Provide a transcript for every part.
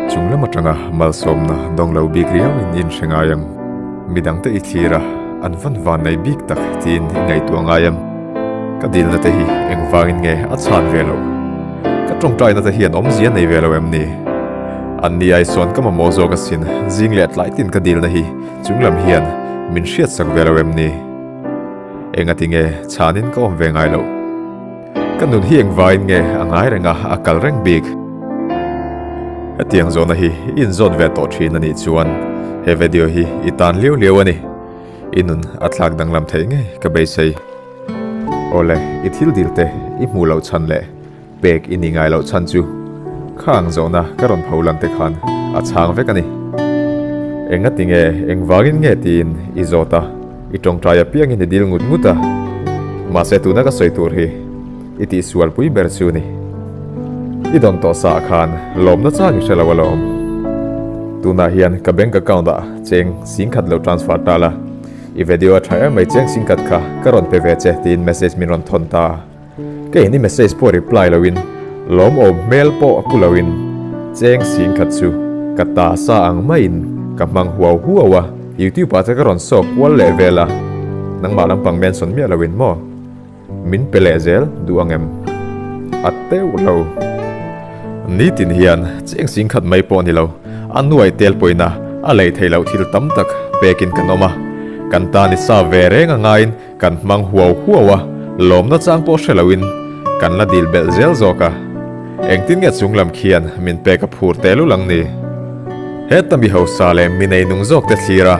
Chung lam atanga malsawmna dawng lo bik riauin i inhre ngai em? Midangte i thlir a, an van van nei bik tak tiin i ngaihtuah ngai em? Ka dilna te hi engvangin nge a chhan ve loh? Ka tawngtaina te hian awmzia nei ve lo em ni? An ni ai sawn ka mamawh zawk asin, zing leh tlai tin ka dilna hi chung lam hian min hriatsak ve lo em ni? Engati nge chhanin ka awm ve ngai loh? Ka nun hi engvaiin nge a ngai reng a, a kal reng bik? Hetiang zawhna hi i inzawt ve tawh thin a nih chuan he video hi i tan liau liau a ni. I nun a thlak danglam theih ngei ka beisei. Awle, i thil dil te i hmuh loh chhan leh pek i nih ngai loh chhan chu khang zawhna ka rawn pho lan te khan a chhang vek a ni. Engati nge, engvangin nge tiin i zawt a. I tawngtai apiangin i dil ngut ngut a, mahse tuna ka sawi tur hi i tihsual pui ber chu ni. I dawn tawh sa ah khan lawmna chang i hre lo alawm. Tunah hian ka bank account ah cheng singkhat lo transfer ta la, i video a tha em mai cheng singkhat kha ka rawn pe ve che tiin message min rawn thawn ta. Kei ni message pawh reply loin lawmawm hmel pawh a pu loin cheng sing khat chu ka ta sa ang maiin ka hmang huau huau a, YouTube ah te ka rawn sawk kual leh vel a, nangmah lampang mention miah loin maw min pe leh zel duh ang em? A teuh lo. Nitin hian cheng sing khat mai pawh ni lo, a nuai tel pawhin a a lei theih loh thil tam tak pekin kan awm a, kan ta ni sa ve reng a ngaiin Kan hmang huau huau a, lawmna chang pawh hre loin kan la dil belh zel zawk a. Engtin nge chung lam khian min pek a phur teh lul ang ni? Heta mi hausa leh mi nei nung zawk te thlir a,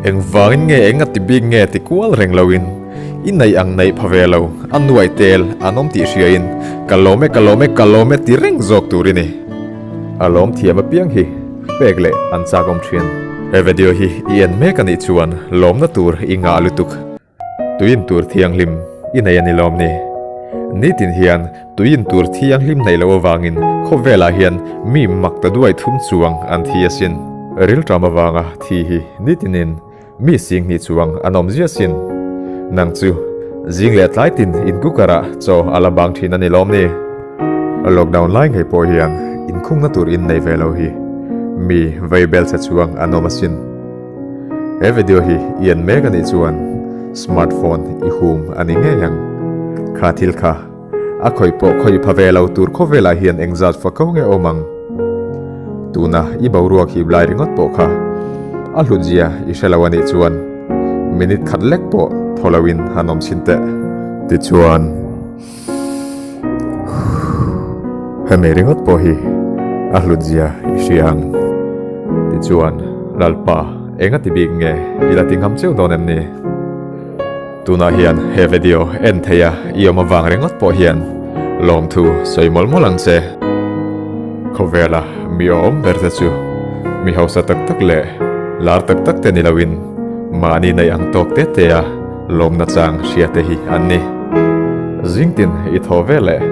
engvangin nge eng a ti bik nge ti kual reng loin i neih ang neih pha ve lo, a nuaih tel an awm tih hriain ka lawm e ka lawm e ka lawm e ti reng zawk tur i ni. A lawm thiam apiang hi pek leh an chak awm thin. He video hi i en mek anih chuan lawmna tur i ngah lutuk. Tuiin tur thianghlim i nei a ni lawm ni? Nitin hian tuiin tur thianghlim neih loh avangin khawvelah hian mi mak ta duai thum chuang an thi asin. Rilṭam avanga thi hi nitinin mi singhnih chuang an awm ziah sin. Nang chu zing leh tlai tin in cooker ah chaw a la bang thin a ni lawm ni? Lockdown lai ngei pawh hian inkhungna tur in nei ve lo hi mi vei bel che chuang an awm asin. He video hi i en mek anih chuan smartphone i hum a ni ngei ang. Kha thil kha a khawih pawh khawih pha ve lo tur khawvelah hian engzat fa ko nge awm ang. Tuna i boruak hip lai ringawt pawh kha a hlut zia i hre lo anih chuan minute khat lek pawh thaw loin han awm chhin teh. Tichuan. Hemi ringawt pawh hi a hlut zia i hria ang. Tichuan, Lalpa, enga ti bik nge i la ti ngam cheu dawn em ni? Tunah hian he video en theia i awm avang ringawt pawh hian lawmthu sawi mawlh mawlh ang che. Khawvela mi awm ber te chu mi hausa tak tak leh lar tak tak te ni loin mahni neih ang tawk te te a Lawmna chang hria te hi an ni. Zingtin i thaw ve leh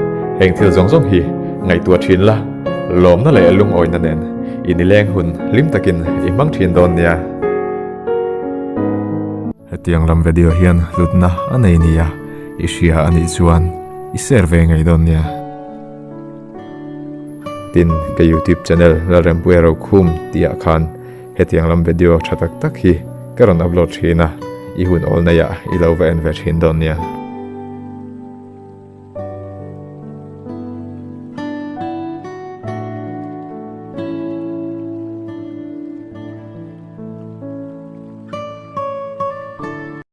heng thil zawng zawng hi ngaihtuah thin la, lawmna leh lungawina nen i nileng hun hlim takin i hmang thin dawn nia. Hetiang lam video hian hlutna a nei nia i hria a nih chuan i share ve ngei dawn nia. Tin, ka YouTube channel Lalrempuia Rokhum tih ah khan Hetiang lam video tha tak tak hi ka rawn upload thin a, i hun awl nei ah i lo va en ve thin dawn nia.